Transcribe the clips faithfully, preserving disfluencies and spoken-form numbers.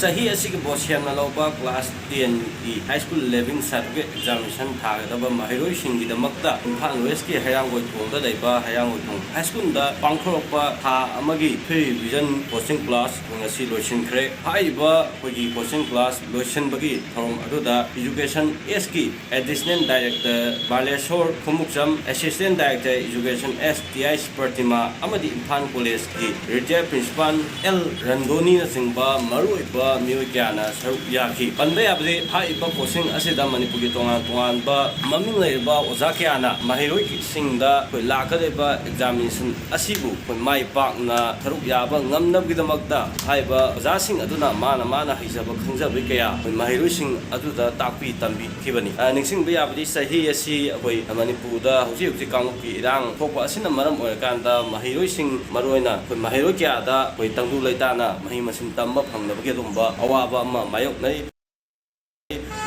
ꯆꯍꯤ ꯑꯁꯤꯒꯤ ꯕꯣꯠ ꯁꯦꯝꯅ ꯂꯧꯕ class ten ꯒꯤ high school leaving certificate examination ꯊꯥꯒꯗꯕ ꯃꯍꯩꯔꯣꯏꯁꯤꯡꯒꯤꯗꯃꯛꯇ Imphal West ꯀꯤ ꯍꯩꯔꯥꯡꯒꯣꯏꯊꯣꯡꯗ ꯂꯩꯕ ꯍꯩꯔꯥꯡꯒꯣꯏꯊꯣꯡ high school ꯗ ꯄꯥꯡꯊꯣꯔꯛꯄ ꯊꯥ ꯑꯃꯒꯤ free revision coaching class ꯉꯁꯤ ꯂꯣꯏꯁꯤꯟꯈ꯭ꯔꯦ꯫ ꯍꯥꯏꯔꯤꯕ ꯑꯩꯈꯣꯏꯒꯤ coaching class ꯂꯣꯏꯁꯤꯟꯕꯒꯤ ꯊꯧꯔꯝ ꯑꯗꯨꯗ Education S ꯀꯤ Additional Director Balesor Khongupcham, Assistant Director Education S T I Pratima ꯑꯃꯗꯤ ꯏꯝꯐꯥꯜ ꯀꯣꯂꯦꯖꯀꯤ retired principal ꯑꯦꯜ ꯔꯟꯗꯣꯅꯤꯅꯆꯤꯡꯕ ꯃꯔꯨꯑꯣꯏꯕ ꯃꯤꯑꯣꯏ ꯀꯌꯥꯅ ꯁꯔꯨꯛ ꯌꯥꯈꯤ꯫ ꯄꯟꯕ ꯌꯥꯕꯗꯤ ꯍꯥꯏꯔꯤꯕ coaching ꯑꯁꯤꯗ ꯃꯅꯤꯄꯨꯔꯒꯤ ꯇꯣꯉꯥꯟ ꯇꯣꯉꯥꯟꯕ ꯃꯃꯤꯡ ꯂꯩꯔꯕ ꯑꯣꯖꯥ ꯀꯌꯥꯅ ꯃꯍꯩꯔꯣꯏꯁꯤꯡꯗ ꯑꯩꯈꯣꯏ ꯂꯥꯛꯀꯗꯧꯔꯤꯕ examination ꯑꯁꯤꯕꯨ ꯑꯩꯈꯣꯏ ꯃꯥꯏ ꯄꯥꯛꯅ ꯁꯔꯨꯛ ꯌꯥꯕ ꯉꯝꯅꯕꯒꯤꯗꯃꯛꯇ ꯍꯥꯏꯔꯤꯕ ꯑꯣꯖꯥꯁꯤꯡ ꯑꯗꯨꯅ ꯃꯥꯅ ꯃꯥꯅ ꯍꯩꯖꯕ ꯈꯪꯖꯕ ꯀꯌꯥ ꯑꯩꯈꯣꯏ ꯃꯍꯩꯔꯣꯏꯁꯤꯡ ꯑꯗꯨꯗ ꯇꯥꯛꯄꯤ ꯇꯝꯕꯤꯈꯤꯕꯅꯤ꯫ ꯑ, ꯅꯤꯡꯁꯤꯡꯕ ꯌꯥꯕꯗꯤ ꯆꯍꯤ ꯑꯁꯤ ꯑꯩꯈꯣꯏ ꯃꯅꯤꯄꯨꯔꯗ ꯍꯧꯖꯤꯛ ꯍꯧꯖꯤꯛ ꯀꯥꯡꯂꯨꯞꯀꯤ ꯏꯔꯥꯡ ꯊꯣꯛꯄ ꯑꯁꯤꯅ ꯃꯔꯝ ꯑꯣꯏꯔꯀꯥꯟꯗ ꯃꯍꯩꯔꯣꯏꯁꯤꯡ, ꯃꯔꯨꯑꯣꯏꯅ ꯑꯩꯈꯣꯏ ꯃꯍꯩꯔꯣꯏ ꯀꯌꯥꯗ ꯑꯩꯈꯣꯏ ꯇꯪꯗꯨ ꯂꯩꯇꯥꯅ ꯃꯍꯩ ꯃꯁꯤꯡ ꯇꯝꯕ ꯐꯪꯗꯕꯒꯤ ꯑꯗꯨꯒꯨꯝꯕ ꯑꯋꯥꯕ ꯑꯃ ꯃꯥꯌꯣꯛꯅꯔꯤ꯫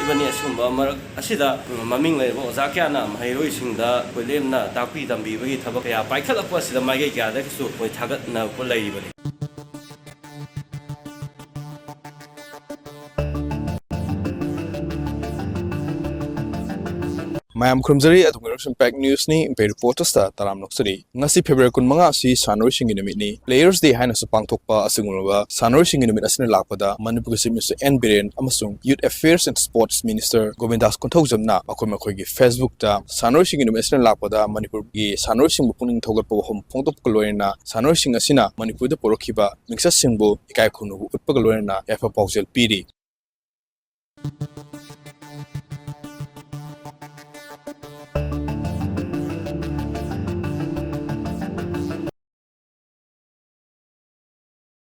ꯏꯕꯅꯤ ꯑꯁꯤꯒꯨꯝꯕ ꯃꯔꯛ ꯑꯁꯤꯗ ꯃꯃꯤꯡ ꯂꯩꯔꯕ ꯑꯣꯖꯥ ꯀꯌꯥꯅ ꯃꯍꯩꯔꯣꯏꯁꯤꯡꯗ ꯑꯩꯈꯣꯏ ꯂꯦꯝꯅ ꯇꯥꯛꯄꯤ ꯇꯝꯕꯤꯕꯒꯤ ꯊꯕꯛ ꯀꯌꯥ ꯄꯥꯏꯈꯠꯂꯛꯄ ꯑꯁꯤꯗ ꯃꯥꯏꯀꯩ ꯀꯌꯥꯗꯒꯤꯁꯨ ꯑꯩꯈꯣꯏ ꯊꯥꯒꯠꯅꯕ ꯂꯩꯔꯤꯕꯅꯤ꯫ ꯃꯌꯥꯝ ꯈꯨꯔꯨꯝꯖꯔꯤ, ꯑꯗꯣꯝꯒꯤ Action Pack News ꯅꯤ, ꯏꯝꯄꯦꯛ Reporters ꯇ ꯇꯔꯥꯝ ꯑꯣꯛꯆꯔꯤ꯫ ꯉꯁꯤ February ꯀꯨꯟꯃꯉꯥ ꯑꯁꯤ ꯁꯥꯟꯅꯔꯣꯏꯁꯤꯡꯒꯤ ꯅꯨꯃꯤꯠꯅꯤ꯫ Players Day ꯍꯥꯏꯅꯁꯨ ꯄꯥꯡꯊꯣꯛꯄ ꯑꯁꯤꯒꯨꯝꯂꯕ ꯁꯥꯟꯅꯔꯣꯏꯁꯤꯡꯒꯤ ꯅꯨꯃꯤꯠ ꯑꯁꯤꯅ ꯂꯥꯛꯄꯗ ꯃꯅꯤꯄꯨꯔꯒꯤ Chief Minister ꯑꯦꯟ ꯕꯤꯔꯦꯟ ꯑꯃꯁꯨꯡ Youth Affairs and Sports Minister ꯒꯣꯕꯤꯟꯗꯥꯁ ꯀꯣꯟꯊꯧꯖꯝꯅ ꯃꯈꯣꯏ ꯃꯈꯣꯏꯒꯤ Facebook ꯇ ꯁꯥꯟꯅꯔꯣꯏꯁꯤꯡꯒꯤ ꯅꯨꯃꯤꯠ ꯑꯁꯤꯅ ꯂꯥꯛꯄꯗ ꯃꯅꯤꯄꯨꯔꯒꯤ ꯁꯥꯟꯅꯔꯣꯏꯁꯤꯡꯕꯨ ꯄꯨꯛꯅꯤꯡ ꯊꯧꯒꯠꯄ ꯋꯥꯐꯝ ꯐꯣꯡꯗꯣꯛꯄꯒ ꯂꯣꯏꯅꯅ ꯁꯥꯟꯅꯔꯣꯏꯁꯤꯡ ꯑꯁꯤꯅ ꯃꯅꯤꯄꯨꯔꯗ ꯄꯨꯔꯛꯈꯤꯕ ꯃꯤꯡꯆꯠꯁꯤꯡꯕꯨ ꯏꯀꯥꯏ ꯈꯨꯝꯅꯕ ꯎꯠꯄꯒ ꯂꯣꯏꯅꯅ ꯌꯥꯏꯐ ꯄꯥꯎꯖꯦꯜ ꯄꯤꯔꯤ꯫